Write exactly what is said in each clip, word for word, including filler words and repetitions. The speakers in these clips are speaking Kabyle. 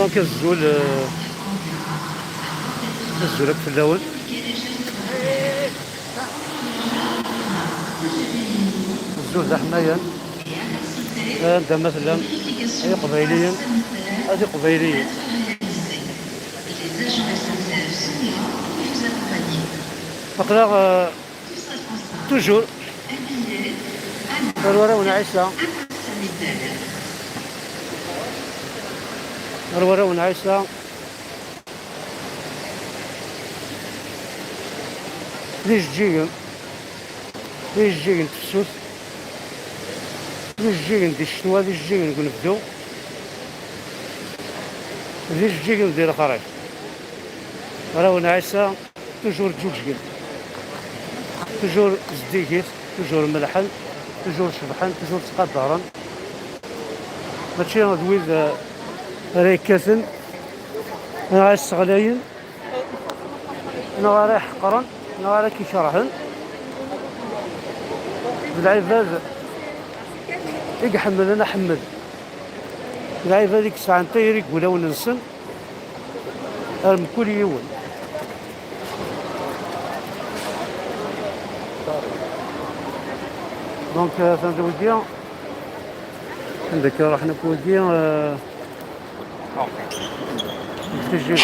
Donc, azul, euh, azul akk fell-awen. Azul d aḥmayan. Anda ma tellam, ay iqbayliyen, ay iqbayliyen. Aql-aɣ, euh, toujours ar Waraw n Ɛisa. Ar Waraw n Ɛisa. D ijeǧǧigen, d ijeǧǧigen n tefsut, d ijeǧǧigen di ccetwa, d ijeǧǧigen deg unebdu, d ijeǧǧigen di lexrif. Waraw n Ɛisa, toujours ǧǧuǧgen, toujours zeddiget, toujours melḥen, toujours cebḥen, toujours ttqadaren. Mačči d wid, eh, ara yekkaten, neɣ ara yesseɣlayen, neɣ ara iḥeqren, neɣ ara k-ikerhen. D lɛibad i iḥemmlen aḥemmel. D lɛibad i yesɛan tayri deg wulawen-nsen ar mkul yiwen. Donc, euh, atan d wigi. Anda akka ruḥen akk wigi, euh, T G V.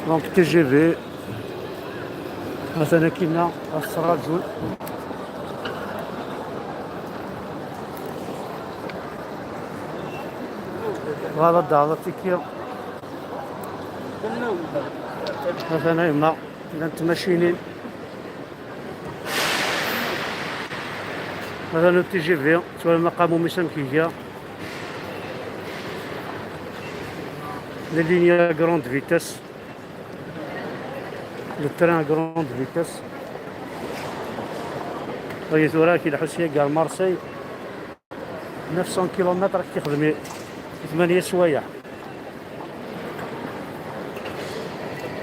Donc, T G V, atan akkinna, ad ttṛaǧun. Voilà, daɣ tikki. Atan a yemma, llant tmacinin. Atan T G V, twalam aqamum-is amek iga. Les lignes à grande vitesse. Le train à grande vitesse. Aya tura ad k-ilḥu sya gar Marseille, neuf cents kilomètres ad k-ixdem i, i tmanya swayeɛ.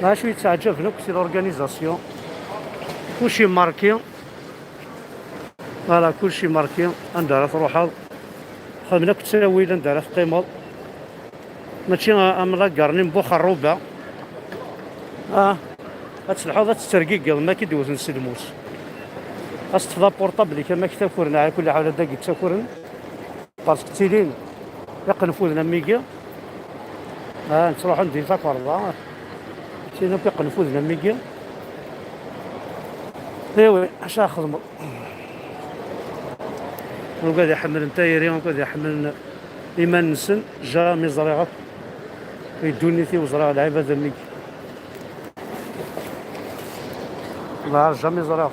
D acu yettɛeǧǧaben akk si l'organisation. Kullci marqué. Voilà, kullci marqué. Anda ara truḥeḍ, xedmen akk ttawil anda ara teqqimeḍ. Mačči a-, am la gare-nni n Buxerruba. Ah, ad telḥuḍ, ad tettergigiḍ, ma k-id-wten s lmus. Ad s-teṭṭfeḍ apurṭabl-ik, ama k-takren, ɛla kulli ḥal, ad ak-ittakren. Parce que ttilin iqenfuden am wigi. Ah, nettruḥun di takerḍa. Ttilin akk iqenfuden am wigi. Iwi, acu ara xedmeḍ? Ugad iḥemmlen tayri, ugad iḥemmlen iman-nsen, jamais ẓriɣ akk di ddunit-iw ẓriɣ lɛibad am wigi. Ẓriɣ, jamais ẓriɣ.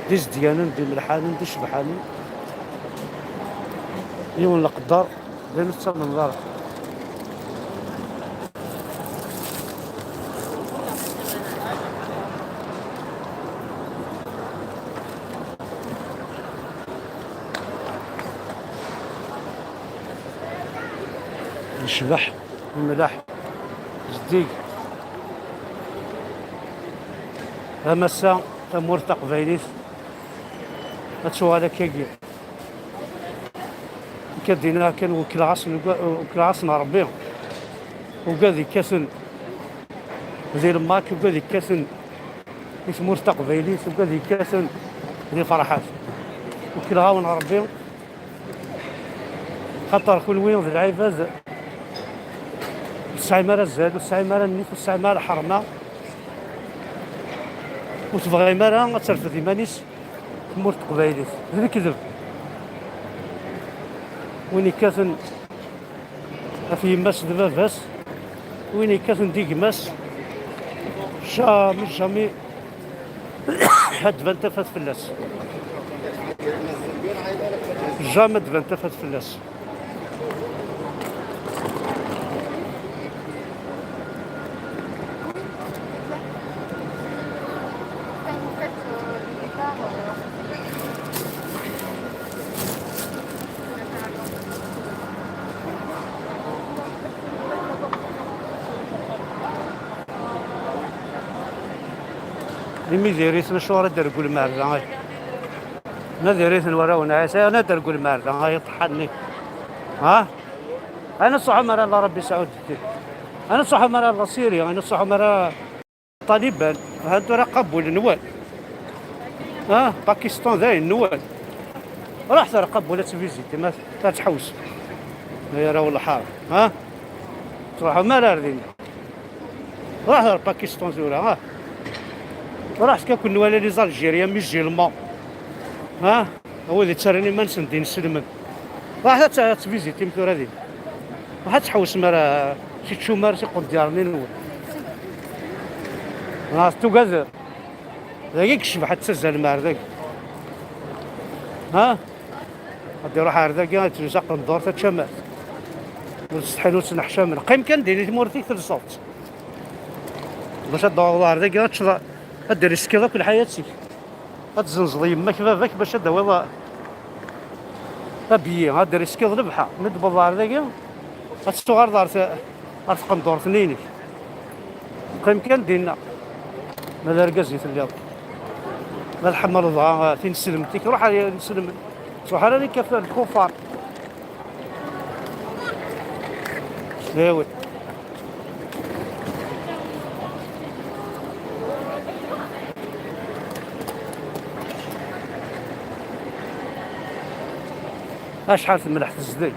D izedyanen, d imelḥanen, d icebḥanen. Yiwen leqder, d ayen ur tettamneḍ ara. Yecbeḥ, yemleḥ, zeddig. A massa, tamurt taqbaylit ad tuɣal akkagi. Akka d-iniɣ kan, wekkleɣ-asen, wekkleɣ-asen Rebbi. Ugad yekkaten di Lmak, ugad yekkaten di tmurt taqbaylit, ugad yekkaten di Ferḥat. Wekkleɣ-awen Rebbi, xaṭer kunwi d lɛibad ur tesɛim ara azal, ur tesɛim ara nnif, ur tesɛim ara lḥerma, ur tebɣim ara ad terfed iman-is tmurt teqbaylit. D lekdeb. Win yekkaten ɣef yemma-s d baba-s, win yekkaten di gma-s, jamais, jamais ad d-tban tafat fell-as. Jamais ad d-tban tafat fell-as. Imi diri-ten acuɣer ad d-argul merda, ay. Ma diri-ten warraw n Ɛisa, ad d-argul merda, ay, ṭṭḥa-nni. Ha? Ana ṣuḥ mara la Rabbi Saɛud ddin. Ana ṣuḥ mara la Syrie, ana ṣuḥ mara Taliban. Ha, tura qabul nwen. Ha, Pakistan dayen nwen. Ruḥ tura qabul ad tvizitim, ad tḥewsem. Ay arraw n lḥaṛa, ha? Truḥem ara ar dinna. Ruḥ ar Pakistan tura, ha? Ruḥ, akka ken nwala les Algériens musulmans. Ha? A wid yettarran iman-nsen d inselmen. Ruḥ ad t-, ad tvizitim tura din. Ruḥ ad tḥewsem ar si tcumar, si qendyar-nni-nwen. Neɣ tugader. Dagi i yecbeḥ ad ttazzalem ar dagi. Ha? Ad iruḥ ar dagi, ad tewz aqendur, taččamat. Ur ttsetḥin, ur ttneḥcamen. Qqim kan din i tmurt-ik, telseḍ-tt. Bac ad d-taweḍ ar dagi, ad teččeḍ, ad d-riskiḍ akk lḥayat-ik. Ad tzenzeḍ yemma-k, baba-k, bac ad d-tawiḍ a-, abyi, ad d-riskiḍ lebḥer. Mi d-tewweḍ ar dagi, ad tettuɣaleḍ ar t-, ar tqendurt-nni-inek. Qqim kan dinna. Ma d argaz i telliḍ, ma tḥemmleḍ dɣa tinselmt-ik, ruḥ ar inselmen. Truḥ ara lkaf-, lkufar. Ewi. Acḥal temleḥ tezdeg.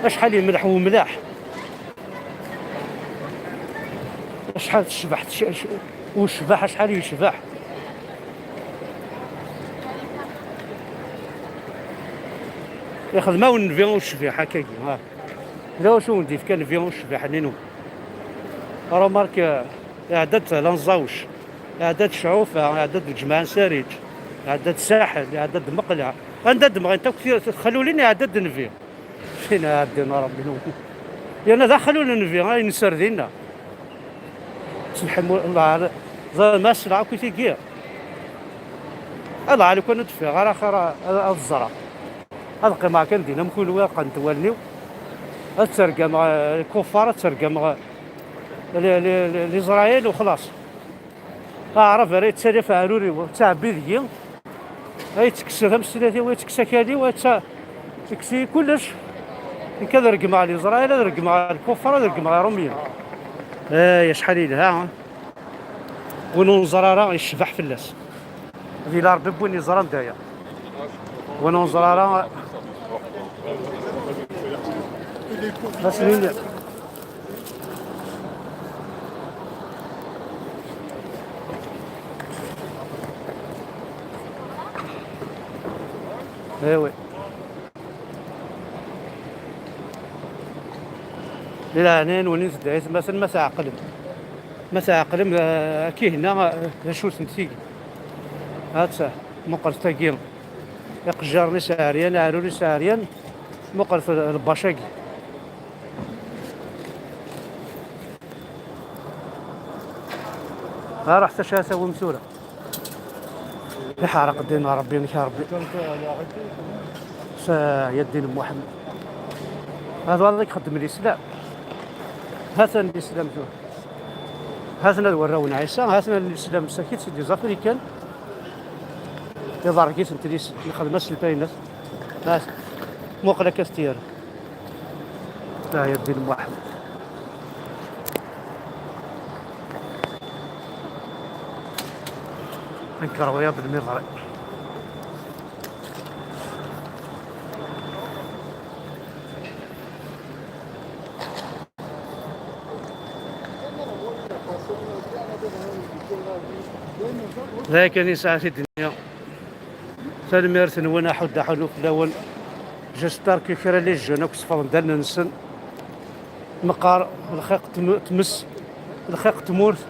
Acḥal yemleḥ umlaḥ. Acḥal tecbeḥ tec-, c-, ucbeḥ, acḥal yecbeḥ. Ixdem-awen nnbi ucbiḥ akkagi, ha. D acu wen-d-yefka nnbi ucbiḥ-nni-nwen? Remarque, iɛedda-d Lanẓawc, iɛedda-d Cɛufa, iɛedda-d Lǧemɛa n Sariǧ, iɛedda-d Saḥel, iɛedda-d Meqleɛ. Anda d-mɣint akk ti-, texlulin, iɛedda-d nnbi. Fin ɛeddan a Ṛebbi-nwen. Yerna d axlul n nnbi, ay nesser dinna. Subḥan Allah, ẓer ma sleɣ akk i tigi. Allah, lukan ur d-ffiɣeɣ ara axir ad, ad ẓreɣ. Ad qqimeɣ kan din am kunwi, ad qqnent wallen-iw. Ad ttergameɣ, eh, lkufar, ad ttergameɣ, eh, li, li, li, Lizrayil u xlaṣ. Aɛrab ara yettali ɣef aɛrur-iw, yettɛebbi deg-i, ad yettekkes tameslayt-iw, ad yettekkes akal-iw, ad yetta-, yekkes-iyi kullec. Nekk ad regmeɣ Lizrayil, ad regmeɣ lkufar, ad regmeɣ Iṛumyen. Ay, acḥal yelha, ha? Win ur neẓri ara yecbeḥ fell-as. Ad yili Ṛebbi n win yeẓran d aya. Win ur neẓri ara, ad s-nini. Eh oui. Di leɛnaya-nwen i tedɛit, ma, ma tɛeqlem. Ma tɛeqlem, eh, akihna, eh, d acu-tent tigi? Hatta, muqel tagi. Iqejjaren-is ɛeryan, aɛrur-is ɛeryan. Muqlet lbac-agi. Ha, ruḥ taca tawim tura. Iḥerq ddin n Ṛebbi, nek a Ṛebbi. Sa ya ddin Muḥemmed. Hada wayeḍ i ixeddmen Lislam. Ha-t-an Lislam tura. Ha-ten-a d warraw n Ɛisa, ha-ten-a Lislam sakit, c'est des Africains. Iḍerreg-iten-id, yexdem-asen lfayna. Ha-t. Muqel akka s-t-yerra. Ah, ya ddin Muḥemmed. Nker wiyaḍ lmiḍri. D akken i sɛa ti ddunya. Tanemmirt-nwen, aḥuddu aḥunnu fell-awen. J'espère que kra n les jeunes akk sefḍen-d allen-nsen. Meqqar lxiq tm-, tmes, lxiq tmurt,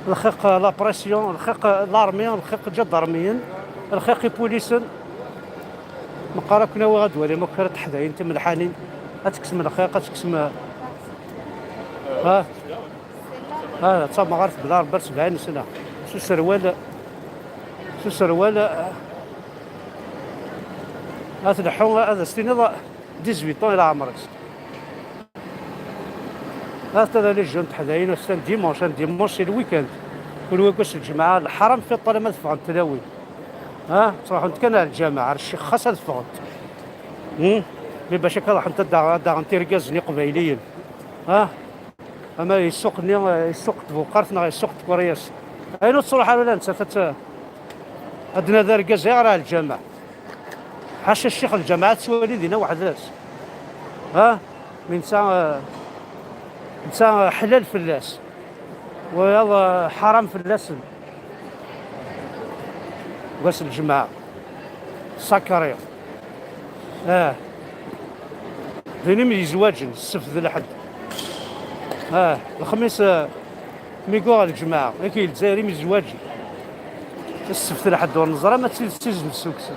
lxiq la pression, lxiq l'armée, lxiq ǧadarmiyen, lxiq ipulisen. Meqqar ad ken-awiɣ ad twalim akk kra n teḥdayin timelḥanin. Ad tekksem lxiq, ad tekksem, ha? Ah, d tamɣart bla rebba sebɛin sna. S userwal, s userwal, ah, ad tleḥḥu, ad as-tiniḍ dix-huit ans i leɛmer-is. Hata d les jeunes teḥdayin, ass-a dimanche, un dimanche c'est le week-end. Kul wass lǧemɛa, lḥaram fi ṭṭal ma ad ffɣent tlawin. Ha, ttruḥunt kan ar lǧameɛ, ar ccix xas ad ffɣent. Hmm? Mi bac akka ruḥent ad d-, ad d-aɣent irgazen iqbayliyen. Ha? Ama i ssuq-nni, i ssuq n tbuqart neɣ i ssuq n tkeryas. Ayen ur tettruḥ ara la nettat ad t-, ad d-nadi argaz ayɣer ar lǧameɛ. Ḥaca ccix lǧameɛ ad tettwali dinna weḥd-s. Ha? Mi netta, eh, netta, eh, ḥlal fell-as. Wayeḍ, eh, ḥaram fell-asen. Wass lǧemɛa. Sakri. Ah. Din imyezwaǧen, ssebt d lḥedd. Ah, lexmis, eh, mi yuɣ lǧemɛa, akk i Lezzayer imyezwaǧen. Ssebt d lḥedd ur neẓra ma d tidet sizem ssukkes.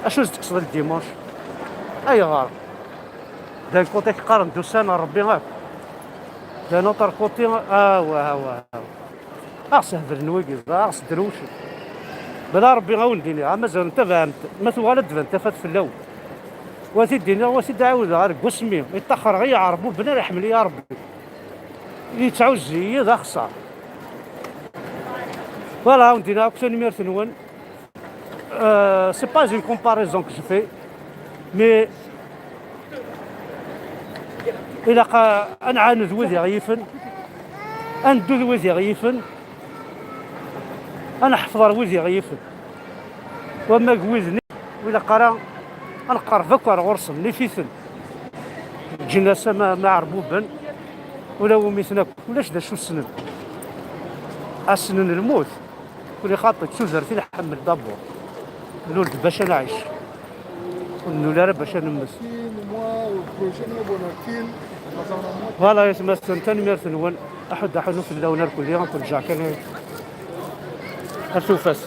Acu s-tekkseḍ le dimanche? Ayɣer? D'un côté qqaren-d ussan n Rebbi akk. D'un autre côté, awah, awah, awah. Aɣ-sehblen wigi, aɣ-sdrewcen. Bala Rebbi a wen-d-iniɣ, ama mazal ntabaɛem-t, ma tuɣal ad d-tban tafat fell-awen. Wa t-id-iniɣ, wa t-id-ɛawdeɣ, ar deg wasmi, iṭṭaxer ɣi iɛerbuben ara iḥemmel ya Rebbi. Yettɛuzzi-yi d axeṣṣar. Voilà, a wen-d-iniɣ akk tanemmirt-nwen. Euh, c'est pas une comparaison que je fais, mais ilaq a, a nɛaned wid i ɣ-yifen, a neddu d wid i ɣ-yifen, a neḥfeḍ ar wid i ɣ-yifen. Wamma g wid-nni, ur ilaq ara a neqreb akk ar ɣur-sen, nif-iten. Ǧǧen-as ama, ma ɛerbuben, ula wumi-ten akk, ulac d acu ssnen. A ssnen lmut. Kuli xaṭi, d tudert i nḥemmel d'abord. Nul-d bac ad nɛic. Ur nul ara bac ad nemmet. Voilà, yetmassen, tanemmirt-nwen. Aḥud aḥunu fell-awen arkuli, ad ken-ǧǧeɣ kan ar tufat.